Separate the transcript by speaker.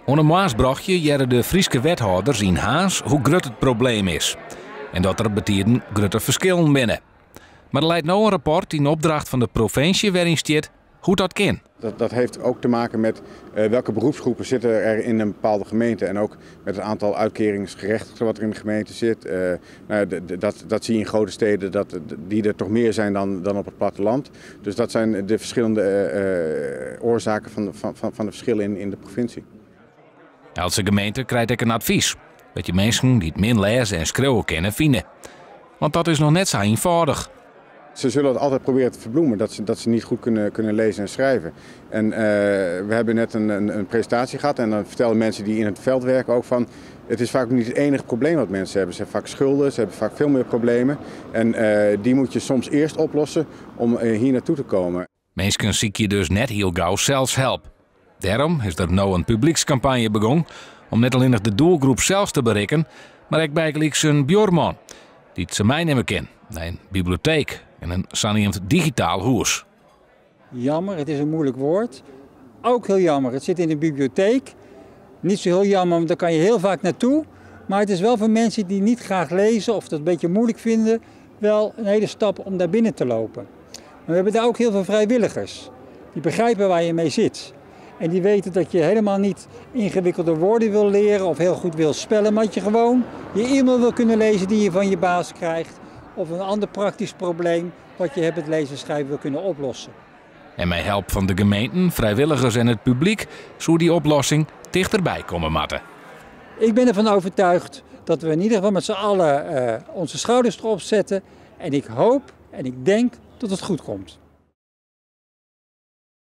Speaker 1: Oan in moarnsbrochje hearre de Fryske wethâlders yn Harns hoe grut it probleem is en dat der betiden grutte ferskillen binne. Mar der leit no in rapport yn opdracht fan de provinsje wêryn stiet hoe't dat kin.
Speaker 2: Dat, dat heeft ook te maken met welke beroepsgroepen zitten er in een bepaalde gemeente. En ook met het aantal uitkeringsgerechtigden wat er in de gemeente zit. Nou, dat, dat zie je in grote steden, dat die er toch meer zijn dan, dan op het platteland. Dus dat zijn de verschillende oorzaken van, van, van, van de verschillen in, in de provincie.
Speaker 1: Eltse gemeente krijt ek in advys. Dat je minsken dy't min lêze en skriuwe kinne fine. Want dat is noch net sa ienfâldich.
Speaker 2: Ze zullen het altijd proberen te verbloemen, dat ze, dat ze niet goed kunnen, kunnen lezen en schrijven. En we hebben net een, een, een, presentatie gehad en dan vertellen mensen die in het veld werken ook van... Het is vaak niet het enige probleem wat mensen hebben. Ze hebben vaak schulden, ze hebben vaak veel meer problemen. En die moet je soms eerst oplossen om hier naartoe te komen.
Speaker 1: Minsken sykje dus net hiel gau sels help. Dêrom is der no in publykskampanje begûn om net allinnich de doelgroep sels te berikken, mar ek bygelyks in buorman dy't se meinimme kin nei in biblioteek en in saneamd digitaal hûs.
Speaker 3: Jammer, het is een moeilijk woord. Ook heel jammer, het zit in de bibliotheek. Niet zo heel jammer, want daar kan je heel vaak naartoe. Maar het is wel voor mensen die niet graag lezen of dat een beetje moeilijk vinden, wel een hele stap om daar binnen te lopen. Maar we hebben daar ook heel veel vrijwilligers. Die begrijpen waar je mee zit. En die weten dat je helemaal niet ingewikkelde woorden wil leren of heel goed wil spellen, maar dat je gewoon je e-mail wil kunnen lezen die je van je baas krijgt. Of een ander praktisch probleem wat je hebt het lezen en schrijven wil kunnen oplossen.
Speaker 1: En mei help fan de gemeenten, frijwilligers en it publyk soe dy oplossing tichterby komme moatte.
Speaker 3: Ik ben ervan overtuigd dat we in ieder geval met z'n allen onze schouders erop zetten. En ik hoop en ik denk dat het goed komt.